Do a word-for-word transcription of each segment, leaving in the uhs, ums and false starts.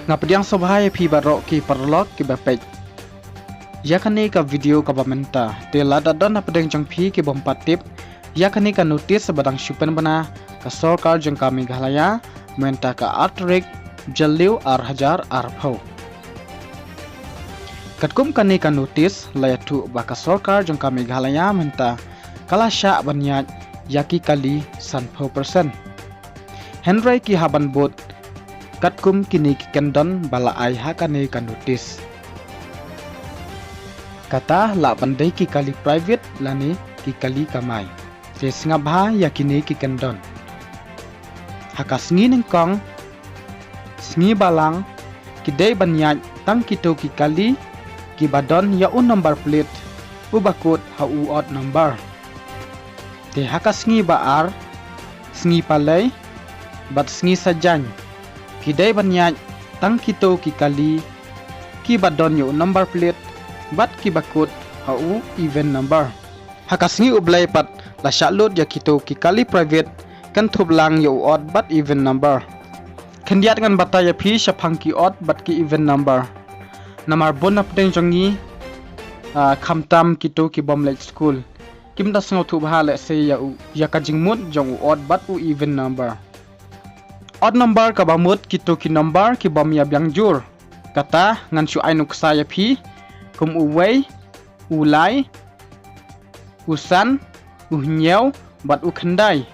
Nga pdiang sngewbha ïa phi baroh ki paralok kiba peit ïa kane ka video kaba mynta. Te lada don hapdeng jong phi ki bym pat tip ïa kane ka notice ba dang shu pynbna ka sorkar jong ka Meghalaya mynta ka ar tarik Jylliew ar hajar arphew. Katkum kane ka notice la ïathuh ba ka sorkar jong ka Meghalaya mynta ka la shah ban ïaid ïa ki kali sanphew percent. Hynrei ki hap ban bud katkum kine ki kyndon ba la ai ha kane ka notice. Kata lah ban dei ki kali private lane ki kali kamai. Te sngap bha ïa kine ki kyndon. Ha ka sngi nyngkong, sngi balang, ki dei ban ïaid tang kito ki kali kiba don ïa u number plate uba kut ha u odd number. Te ha ka sngi ba ar, sngi palei bad sngi sajan, ki dei ban ïaid tang kito ki kali kiba don ïa u number plate bad kiba kut ha u even number. Ha ka sngi U Blei pat la shah lut ïa kito ki kali private, kynthup lang ïa u odd bad even number. Khyndiat ngan batai ïa phi shaphang ki odd bad ki even number. Namar bun hapdeng jong ngi, ah, khamtam kito ki bym leit skul, kim da sngewthuh bha lehse ïa u, ïa ka jingmut jong u odd bad u even number. Odd number kaba mut kito ki number ki bym ïabiang jur. Kata ngan shu ai nuksa ïa phi kum uwei, u lai, u san, u hynñiew bad u khyndai.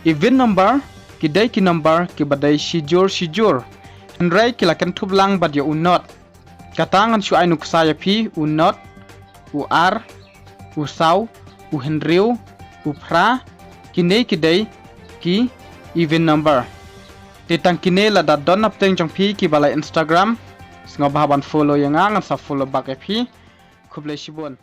Even number ki dei ki number kiba dei shijur shijur, hynrei ki la kynthup lang bad ïa u nought. Kata ngan shu ai nuksa ïa phi u nought, u ar, u saw, u hynriew, u phra, kine ki dei ki even number. Te tang kine, lada don hapdeng jong phi kiba la Instagram, sngewbha ban follow ïa nga, ngan sa follow back ïa phi. Khublei shibun.